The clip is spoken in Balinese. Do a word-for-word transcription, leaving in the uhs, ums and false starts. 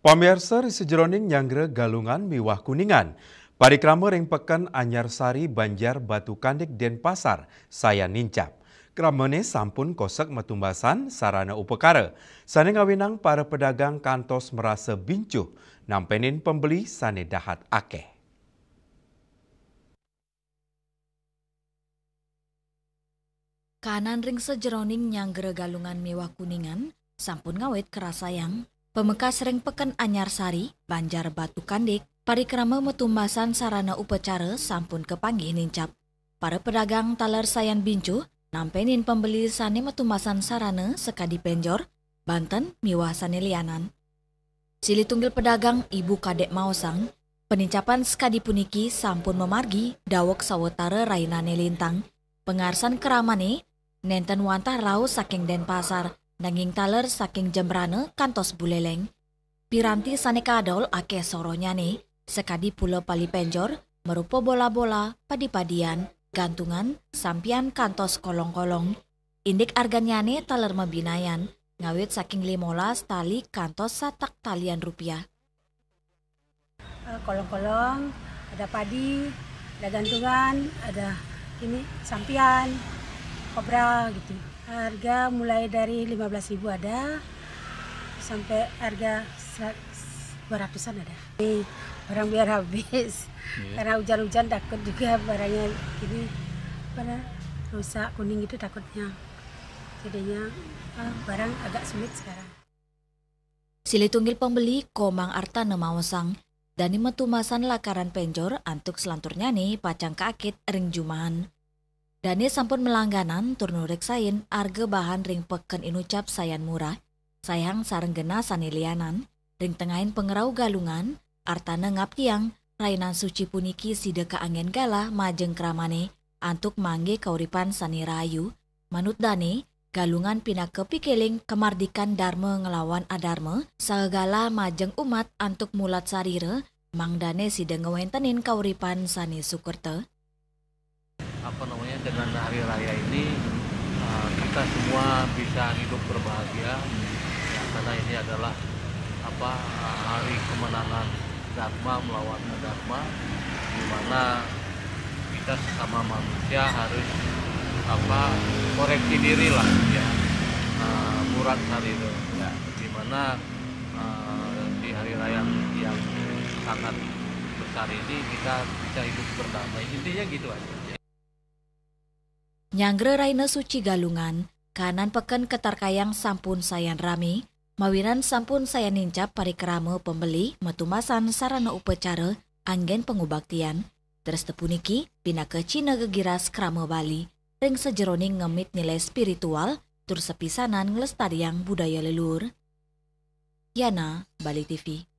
Pamiarsa, ri sajeroning nyanggra Galungan miwah Kuningan, parikrama ring Peken Anyar Sari, Banjar Batu Kandik, Denpasar, sayan nincap. Kramane sampun kosek matumbasan sarana upakara, sane ngawinang para pedagang kantos marasa bincuh nampenin pembeli sane dahat akeh. Kahanan ring sajeroning nyanggra Galungan miwah Kuningan sampun ngawit karasayang. Pamekas ring Peken Anyar Sari, Banjar Batu Kandik, parikrama matumbasan sarana upacara sampun kapanggih nincap. Para pedagang taler sayan bincuh nampenin pembeli sane matumbasan sarana sakadi penjor, banten, miwah sane lianan. Silih tunggil pedagang, Ibu Kadek, maosang, panincapan sakadi puniki sampun mamargi daweg sawatara rainane lintang. Pangarsan kramane nenten wantah rauh saking Denpasar, nanging taler saking Jembrana kantos Buleleng. Piranti sane kadol akeh sorohnyane, sakadi pula pali penjor, marupa bola-bola, padi-padian, gantungan, sampian kantos kolong-kolong. Indik arganyane taler mabinayan, ngawit saking limolas tali kantos satak talian rupiah. Eh, kolong-kolong, ada padi, ada gantungan, ada ini, sampian, kobra gitu. Harga mulai dari lima belas ribu ada, sampai harga sera-, dua ratusan ada. Ini barang biar habis. Iya. Karena hujan-hujan takut juga barangnya gini, pada rusak kuning gitu takutnya. Jadinya, eh, barang agak sulit sekarang. Silih tunggil pembeli, Komang Artana, maosang, dane matumbasan lakaran penjor antuk selanturnyane pacang kaakit ring jumahan. Dane sampun malangganan tur nureksain arga bahan ring peken inucap sayan murah, sayang sareng genah sane lianan. Ring tengahing pangrauh Galungan, Artana ngaptiang rainan suci puniki sida kaanggen galah majeng kramane antuk manggihin kauripan sane rahayu. Manut dane, Galungan pinaka pikiling kamardikan darma nglawan adarma, saha galah majeng umat antuk mulat sarira, mangdane sida ngwentenin kauripan sane sukerta. Apa namanya, dengan hari raya ini, eh, kita semua bisa hidup berbahagia, ya, karena ini adalah, apa, hari kemenangan dharma melawan adharma, di mana kita sesama manusia harus, apa, koreksi diri lah, ya. Eh, mulat sarira. Ya. Di mana, eh, di hari raya yang sangat besar ini kita bisa hidup berdamai. Intinya gitu aja. Nyanggra Raina Suci Galungan, kahanan peken katarkayang sampun sayan rame, mawinan sampun sayan nincap parikrama pembeli matumbasan sarana upacara anggen pangubaktian. Dresta puniki pinaka cihna gegiras krama Bali ring sajeroning ngemit nilai spiritual tur sapisanan nglestariang budaya leluhur. Yana, Bali T V.